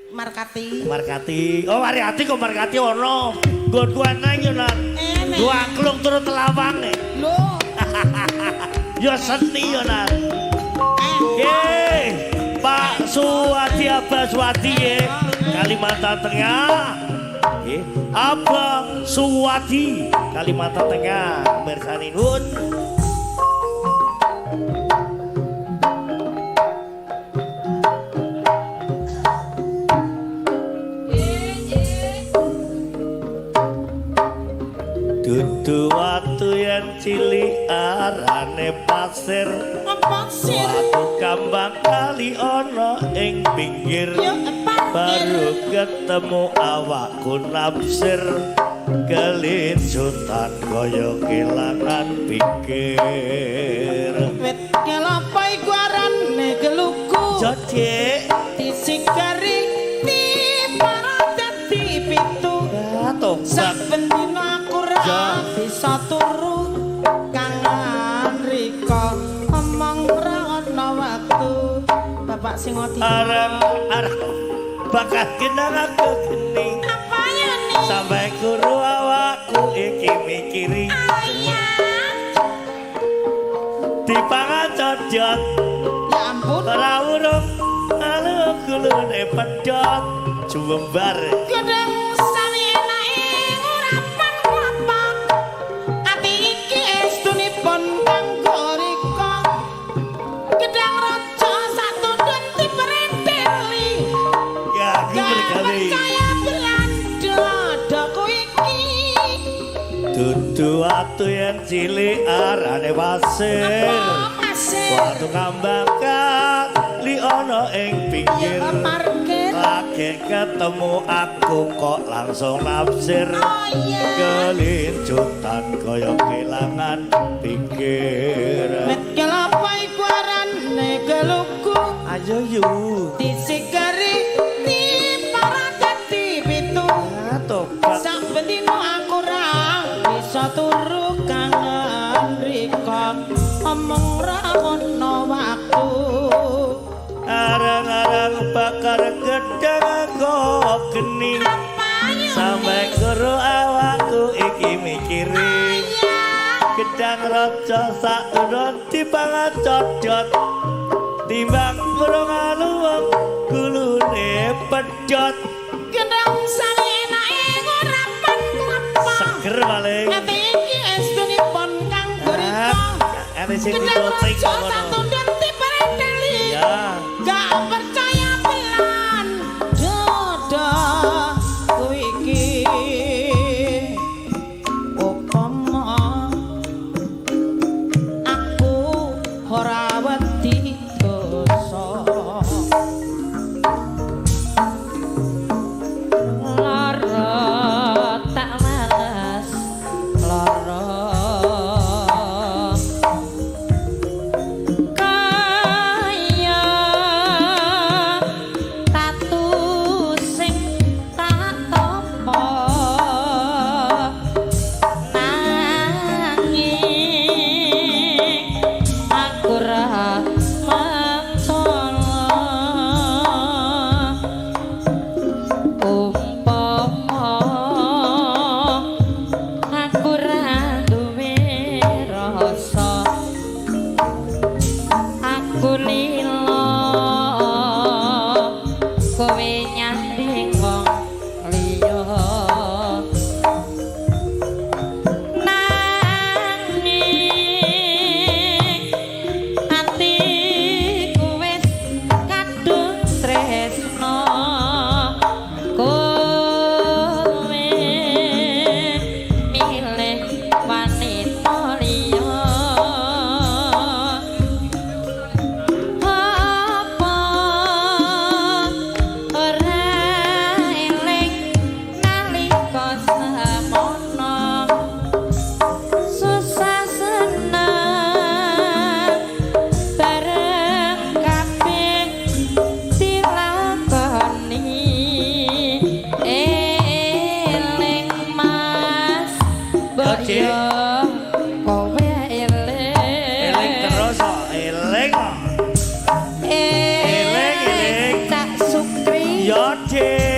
Markati. Markati. Oh, Mariati kok Markati ono. Nggonku eneng yo Nan. Eneng. Gua angklung turut telawang. Lho. Ya seni yo Nan. Nggih. Pak Suwadi Abah Suwadi nggih. Kalimantan Tengah. Nggih. Abah Suwadi Kalimantan Tengah. Mirsani nuwun. Dudu watu yen cilik arane pasir. Apa sir? Watu kambang kali ana ing pinggir. Yo parkir. Baru ketemu awakku nafsir. Kelincutan kaya kelangan pikir. Wit kelapa iku arane geluku. Jodek Disigari diparat dadi pitu. tobat. Saben dina aku ra bisa turu kangen rika omong ora ana waktu. Bapak sing ngodi. Arang arang bakal kenang aku geni. Apa ya nih? Sampai guru awakku iki mikiri. Dipangan codot Ya ampun. ora urung alu gulune pedhot jumbar. Gedeng sami enake ngurapan klapak. Ati iki estunipun kanggo rika. Gedang raja satundun diperinteli. Ya aku Gak bergawe. percaya belanda daku iki. Dudu watu yen cilik arane pasir. Apa pasir? Watu kambang kali ana ing pinggir. Ya parkir. Lagi ketemu aku kok langsung nafsir. Oh iya. Kelincutan kaya kelangan pikir. Wit kelapa iku arane geluku. Ayo yu. Disigari diparat dadi pitu. Tobat. Saben dina aku ra bisa turu kangen rika omong ra ono waktu. Arang-arang bakar gedang kok geni. Sampai guru awakku iki mikiri. Gedang raja saturun dipangan codot. Timbang burung aluwung gulune pedhot. Gedang sami enake ngurapan klapa. Seger paling. Ati iki estunipun kanggo rika. Ane sing Gedang ditoting raja ngono. satundun diperinteli. Ya. Gak percaya pelan jodoh iki. Upama aku ora wedi dosa. Lara tak males lara kaya tatu sing tak tampa nanging aku ra mentolo umpama aku ra duwe rasa aku lila kowe nyanding wong liya nanging atiku wis kadung tresno kowe milih wanita liya apa ora eling nalika semono susah seneng bareng kabeh dilakoni eling Mas mbok Oke. yo kowe eling Eling terus kok, eling kok. Eling, eling. Cak Sukri Ya. Dik.